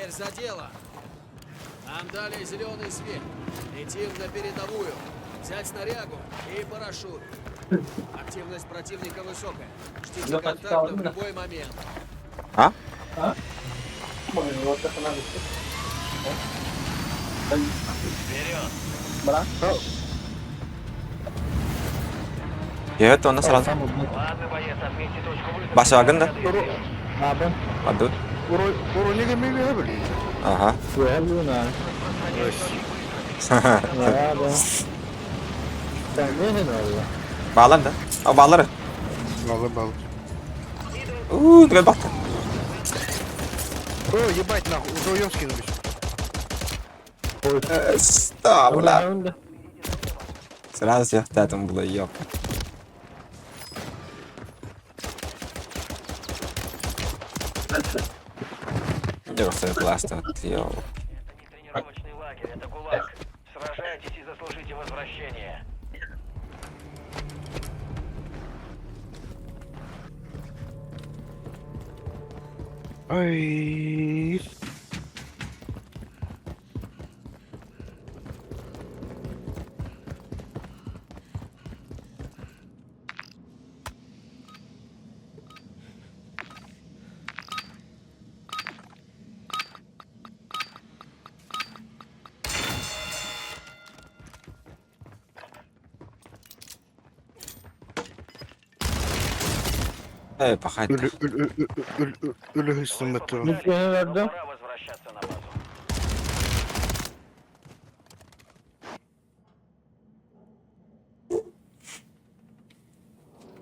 Теперь за дело. Нам дали зеленый свет. Летим на передовую. Взять снарягу и парашют. Активность противника высокая. Ждите контакта в любой момент. А? Вперед! Я это сразу. Ладно, боец, отметьте точку высадки. Басагын да? Падут. Уронига мега были. Ага. Баалар да? А баалар. Балы балы. Уу, түгел бакты. О, ебать нахуй, вдвоем скинулись. Ста, бля. Сразу я там было, ёп. Дёрся пласта, ёп. Это не тренировочный лагерь, это ГУЛАГ. Сражайтесь и заслужите возвращение. Ай. Эй, пахать. Ölü ölü ölü ölü ölü hüsnü Но пора возвращаться на базу.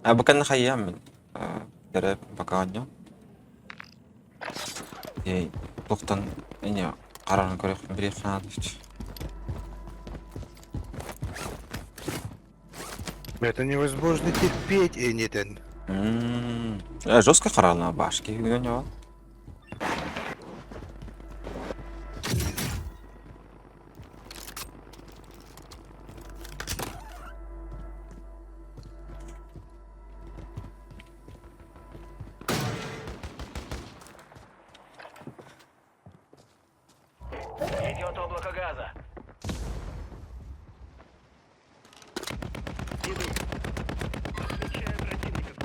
А бакан хайям. Кere бакаганyo. Эй, тоқтан эне қарарын көрек бір ханатыч. Это невозможно терпеть, и не ten. Мм. Жестко қарална башки үйреніп. Идет облако газа. Отмечаю противников.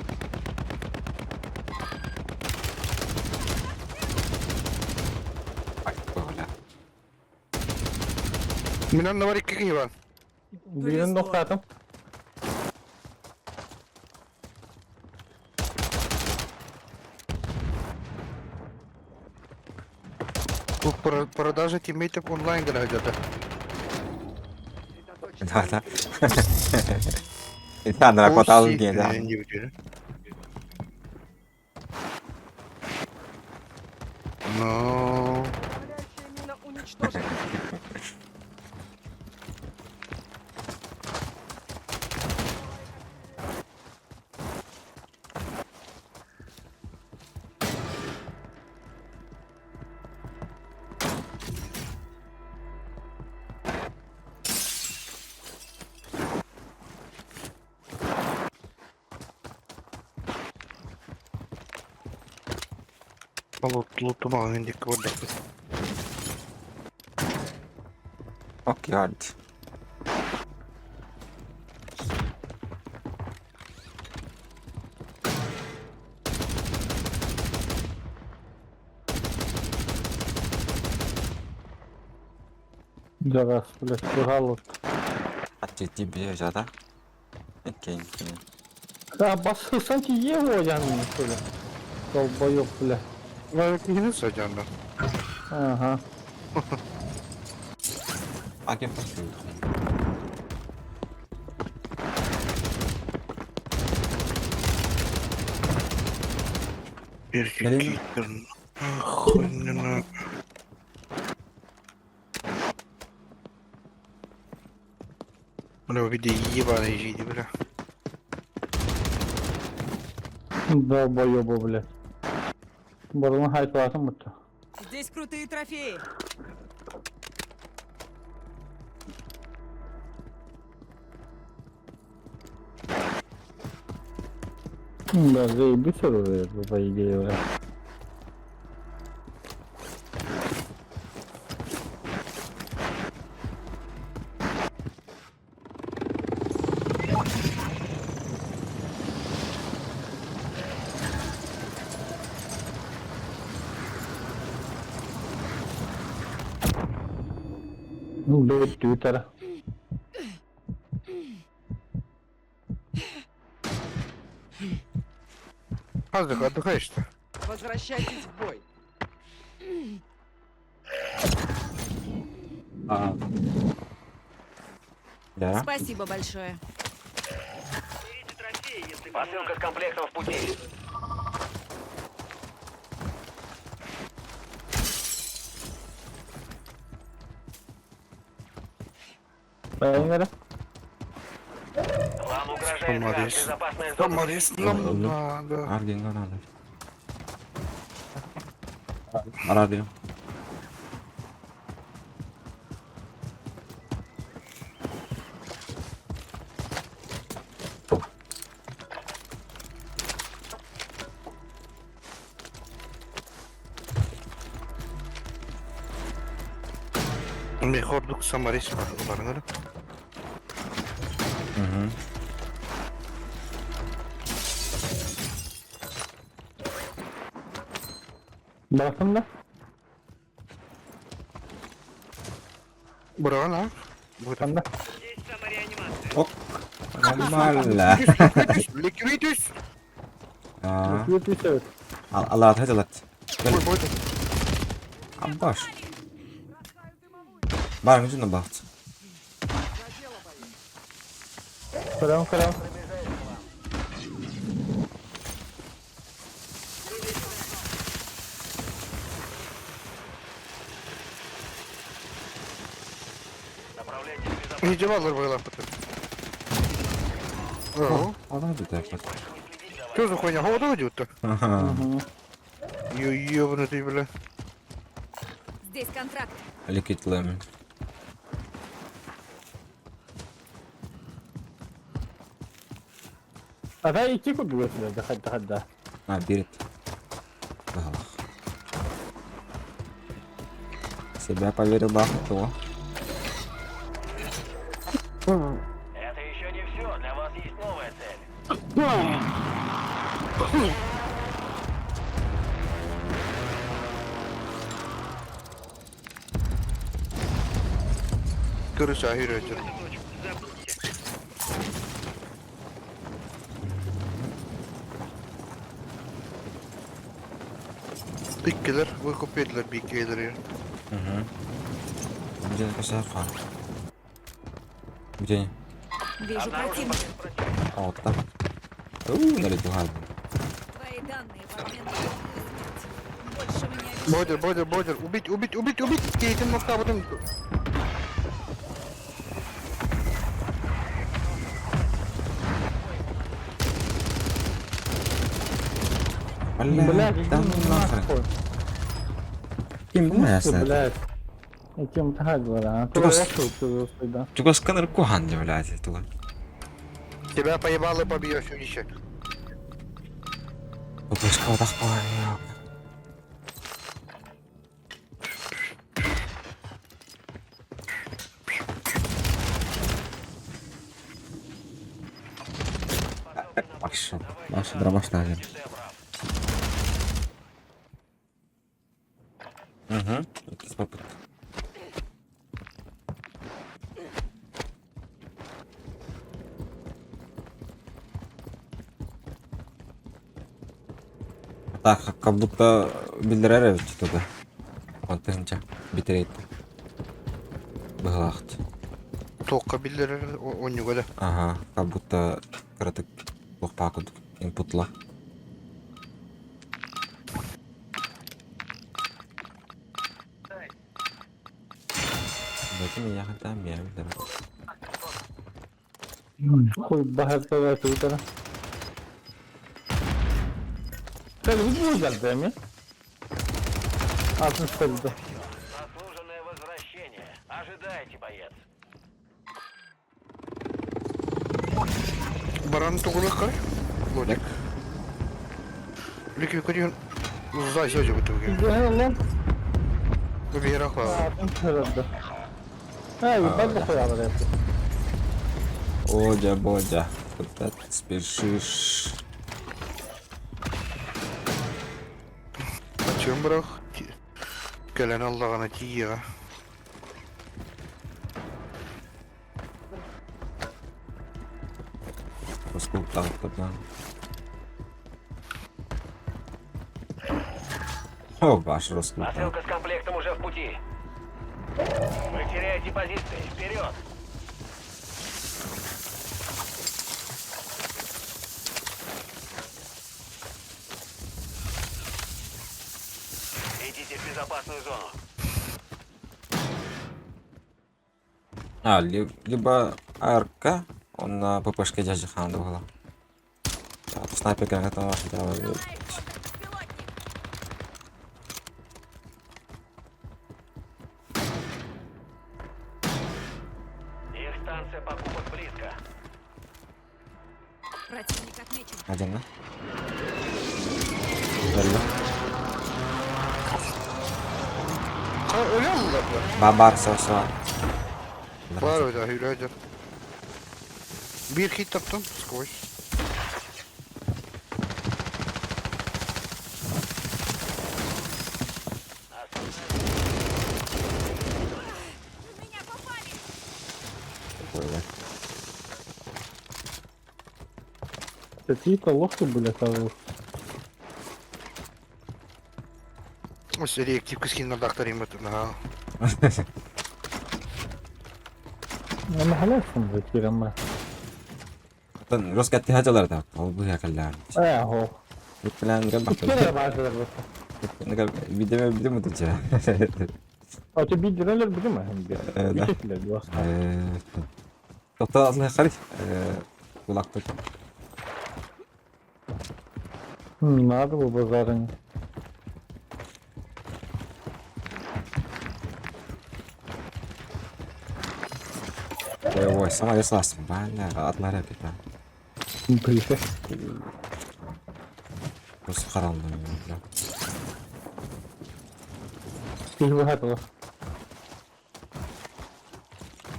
Ай, бля. Минан наварик киһи Birinin nokta Bu продажа тиммейтов онлайн где-то. Да, да. Да, на хватало где, да. Но... Направляющая мина уничтожена. Лутумал индик вот Окей, hard. Зараз, блядь, пожалуйста. А ты тебе жада? Окей, окей. Да, басы санки его я не что ли? Долбоёб, бля. Киһини садьянда. Ага. А кем пошел? Блин. Охуенно. Бля, види ебаный жиди, бля. Долбоёбы, блядь. Барон хайтлатым будто. Здесь крутые трофеи. Да, заебись оружие, по идее, бля. Бүттүүтэрэ. Отдыхай, отдыхаешь-то. Возвращайтесь в бой. А. Да. Спасибо большое. Посылка с комплектом в пути. Бэйэҥ эрэ. Вам угрожает газ. Самарис. Безопасная зона. Самарис нам надо. Аргенга надо. Радио. Мехор дук Самарис бар. Уларың Угу. Бырахтым да? Бұраған а? Бұйда. Ханна? Оп. Нормально. Ликвидус! А. Бүттүүтэ. Аллах, это Ой, бойда. Абаш. Бар, мүмкін бақыт. Көрөм, көрөм. Не девалар байлап бітір. О, Алла бітер. Что за хуйня? Голода идет-то? Ага. Ёбнутый, бля. Здесь контракт. Ликвид лемон. Ата икки курдук этилэр да хайда хайда. А, берет. Ах. Себя поверил бахту. Это еще не все. Для вас есть новая цель. Крыса үйретер. Иккилер, выкупилер бикелер. Угу. Где косарка? Где они? Вижу противника. А, вот там. У, налетел гадно. Твои данные в обмен на легкую смерть. Больше мне обещаю. Бодер, бодер, бодер. Убить, убить, убить, убить. Кейтин мактабытым. Бля, Блядь, да иди ну нахрен. нахуй. Ким Ты, бля, блядь. Этим тагла, а? Тугас. да. Туга сканер кухан блядь, туга. Тебя поебало, побьешь, еще. Выпускал тахпа, Баша, баша, дробаш нахер. Угу, это попытка. Так, как будто билдерер эбит туда. Онтынча битрейт. Быһылаахт. Тоққа билдер онюга да. Ага, как будто кыратык туохпаа курдук инпутла. Бәки мин яхата мия билдер. Хуй бахар туутара. Кэлбит буолар эми. Атын сылды. Заслуженное возвращение. Ожидайте, боец. Баран тугулық қар. Лодик. Ликвид көрген. Зай сөзі бітуге. Lan. Бері ақла. Атын сылды. Эй, барды хуялар эти. Одя, бодя, куда ты спешишь? Чем бірақ? Кәлән Аллағана тиеға. Култаахтардан. О, ваш роскултаах. Посылка с комплектом уже в пути. Вы теряете позиции. Вперед! Идите в безопасную зону. А, либо АРК, он на ППшке дядя Ханда была. Снайпер граната ваша Желаю беспилотник. Их станция покупок близко. Противник отмечен. Один, да? Belli. Öyle aldılar mı? Babar sağ Var öyle hülyacı. Bir hit yaptım. Сквозь. В меня попали! Böyle. Какие-то лохи были там. Ось реактив кискин дактарим это. Ага. Ну, халявшим же кирама. Роскатти хажалар да. Ол бу якалlar. Э, хо. Plan gel bak. Кире базар bu. Видео видео mu diyeceğim? А тебе бидрелер билме hem de. Evet. Bir şekilde bu. Doktor Allah харif. Kulaklık. Надо bu базарın. Ой, сама ясласым. Бля, атлар эпи. Блин. Просто харамдан. Бля. Ты выгадала.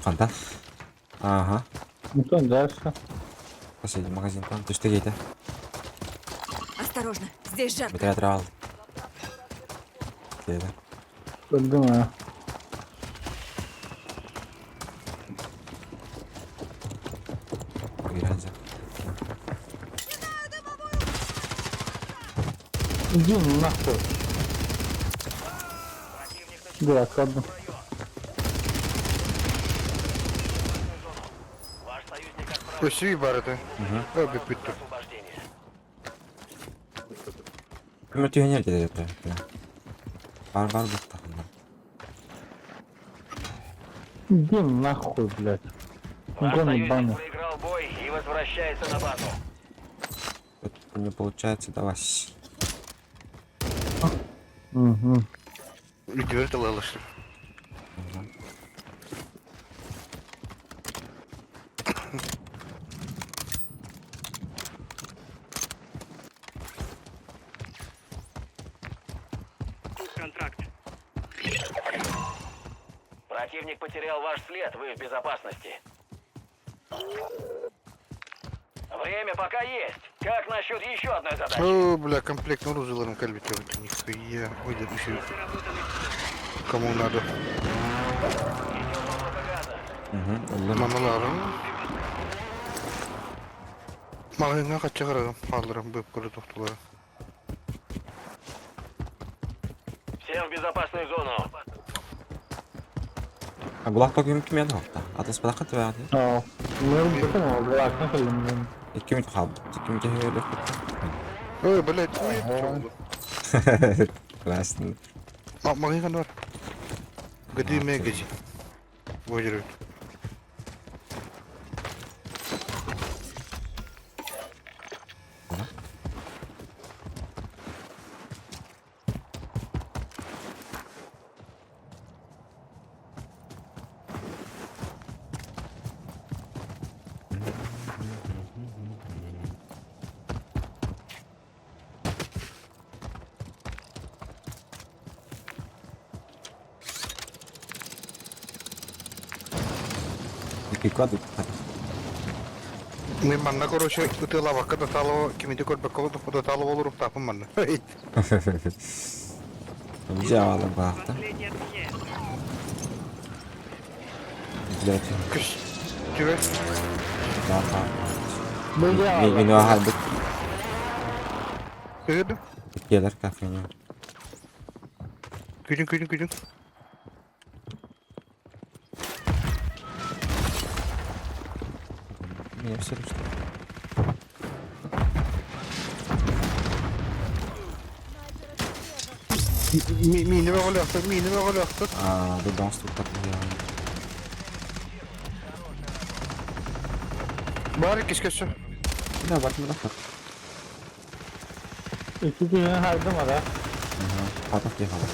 Қанда? Ага. Ну что дальше? Последний магазин там. Ты что едет? Осторожно, здесь жарко. Бітірі ал. Деді. Думаю. Biraz. Иди нахуй. Дурак, ладно. Ваш союзник отправил Өсүй бар это. Öyle bitti. освобождение. Көмір түйенер деді. Бар бар бұл тақында. Иди нахуй, блядь. Ваш Гони союзник баны. проиграл бой и возвращается на базу. Вот не получается, давай. Угу. Üdüver de alıştım. Контракт. Противник потерял ваш след, вы в безопасности. Время пока есть. Как насчет еще одной задачи? О, бля, комплект оружия кальбите. Нихуя. Ой, да еще. Кому надо? Идет облако газа. Угу, olur. Manalarım. Malına kaçacak Alırım bu kuru doktorları. Всем в безопасную зону. А булак ток ким еді хопта. Атас балаққа түбәді. А, ну, бутым, дурак, нахуй. 2 минут қалды. 2 минут öyle. Ой, блядь, ne oldu? Красный. Malına var. Gıdime gıcı. Buyurun. İki код. Мен манна короче ытыла бакка да талова кимиди көрбөккө да талова олуруп тапым манна. Взяла бахта. Блять. Күс. Түбе. Да, да. Мин аһарбыт. Көрдüm. Иккиэлэр кафеня. Күнүн күнүн күнүн. Меня все что. Мини бөҕөлөөхтөр, мини бөҕөлөөхтөр. Аа, дудоҥ туттар. Баар иккис көссө. Да, бар мына. Икки киһини хайдым ара. Хатах дии хаалар.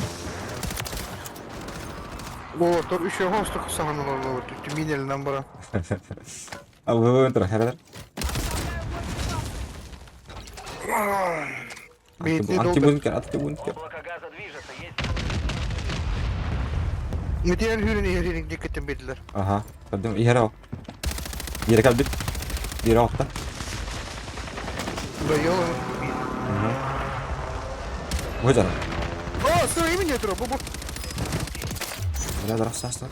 Олортор үчүгэй хостук саҥаны олорбут. Миинэлинэн баран. А вы тұр, хәрәдер. Бейтни долду. Антибункер, антибункер. Облако газа движется, есть Метеор хүрін иһэрин диккеттен бердилер. Аха, көрдүм. Иһэр ол. Биэрэ кэлбит. Биэрэ отта. Да, ёл. Бу дьара. О, стой, имени тура, бу бу. Бля, дара састар.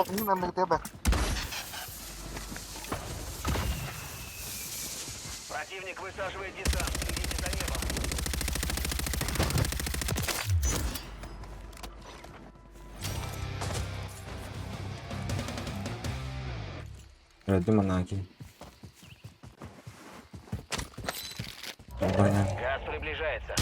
Мин оннук деба. Противник высаживает десант. Следите за небом. Өлдүм анаки. Броня. Газ приближается.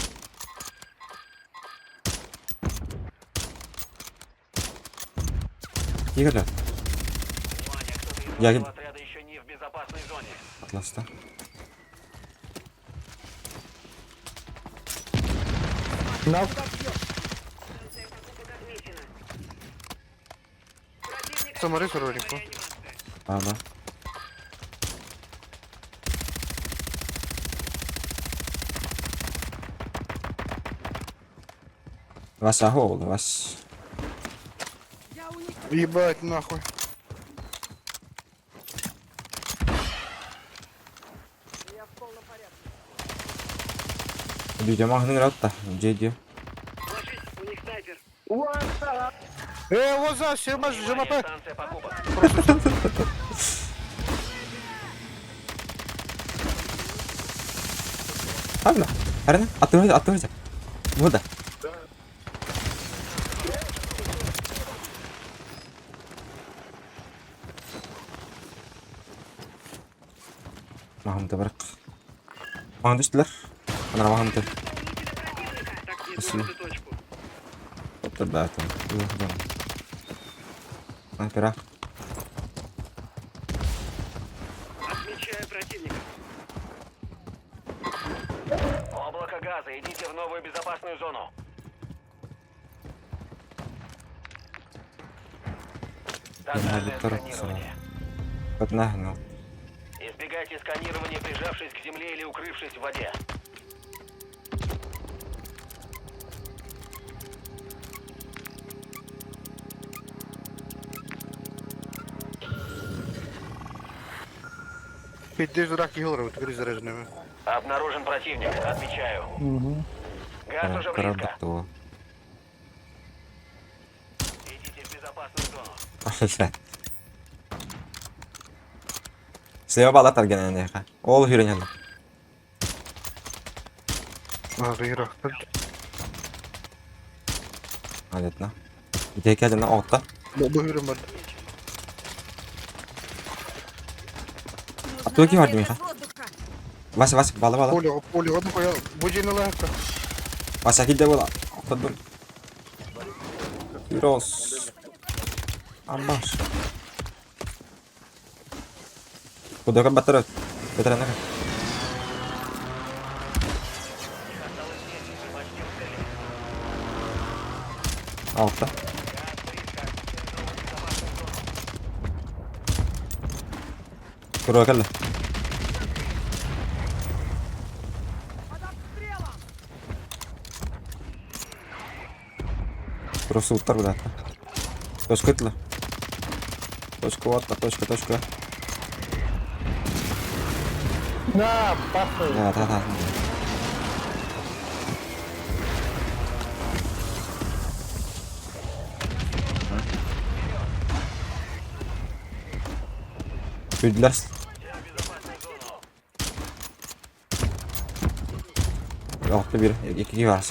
Игорь, Внимание, кто-то из Я- вашего отряда еще не в безопасной зоне. атласта. На Самары сорорик. А, да. Вася гол, Вась. Ебать нахуй. Видео махнын ратта, где Э, вот за, все, Внимание, ЖМП. станция покупок. Правильно? Правильно? Откройся, откройся. Вот да. Махым табарак. Маған түстілер. Ана маған түр. Спасибо. Топтыр да там. Снайпера. Облако газа, идите в новую безопасную зону. Тотальное сканирование. Одна, Избегайте сканирования, прижавшись к земле или укрывшись в воде. Пиздец, дурак, егор, вот говори заряженными. Обнаружен противник, отмечаю. Газ уже близко. ну. Идите в безопасную зону. Слева балатар генене. Ол хүрен хәлі. А, игра. Адетна. Битеке жана отта. Бу хүрін бар. А то ким Нужна бар разведка Миха? с воздуха. Вася, Вася, бала бала. Поле, поле, вот хуя. Бу жена лайка. Вася килде бола. Оттадым. Пирос. Амбаш. Куда батыры? Бетерәнәк. Осталось 10, вы почти у цели. Алтта. Газ близко. Новую безопасную зону. Курга кэллэ. Просто уттар буда. Точка этла. Точка ватта, точка, точка. На, пасы. Да, да, да. Сүүрдүлэр. Алта bir, iki kişi var.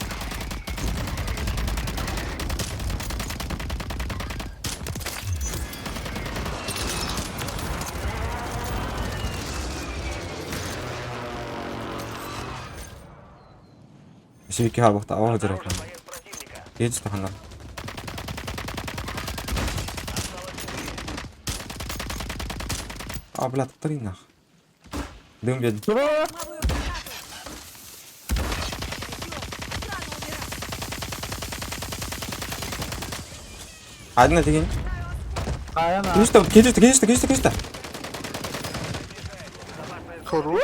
Өссө икки хаалбахта аҕа сылдьар этим. Киһи тустаханнар. А, бля, три нах. Дым биэрдим. Тура! Дымовую гранату! Идем! Рано умирать! Один этигин. Хайа на. Киһи түстэ, киһи түстэ, киһи түстэ, киһи түстэ, киһи түстэ. Хорош.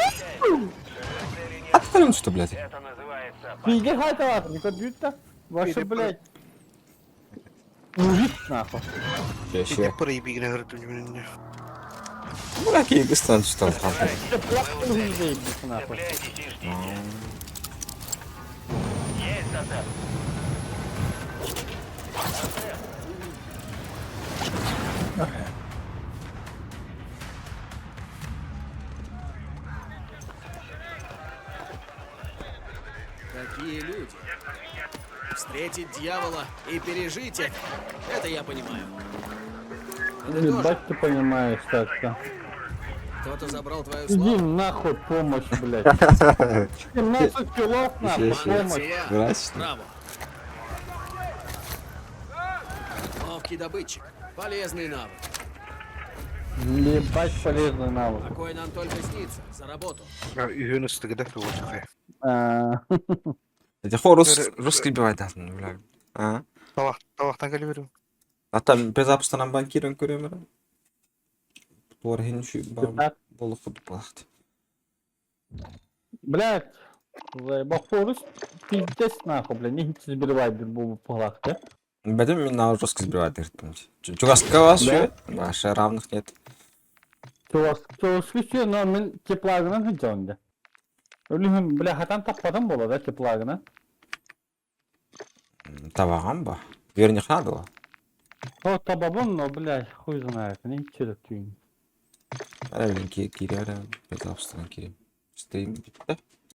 Аттарым түстэ, блядь. Пиздец хайталар, не көрдүүт Ваша, блядь. Мужик, нахуй. Еще. Parayı bir yine hırdım yeminle. Бля, киһи кыстан түстэ алхан. Ты плохо заебись, нахуй. Какие люди! Встретить дьявола и пережить это, это я понимаю. Подытожим. Ебать ты понимаешь так-то. Кто-то забрал твою Иди славу. нахуй помощь, блядь. 17 килов нахуй, Еще, помощь. Тела. Здрасте. Браво. Ловкий добытчик. Полезный навык. Ебать полезный навык. Такое нам только снится. За работу. Ya ühün ısıtı gider de olacak ya. А, Это хо рус, русский бывает, бля. А? Sabah, sabahtan geliyorum. Ата безапыстанан банкирын көрөмөр. Туар хин şu так. болук балакты. Блядь, заебал пиздец нахуй, блядь, не сбивай бу палах, да? Бәдем мен на жестко сбивает говорит. Чугаска вас Да? Ваши равных нет. Чугаска но мен теплагынан хыджонда. Өлүһүм, бля, хатан таппатым бола да теплагына. Табаган ба. Верних надо было. О, табабын, но, блядь, хуй знает, не черт түйін. Ара блин, кире ара безапыстанан кире. Стрим битте.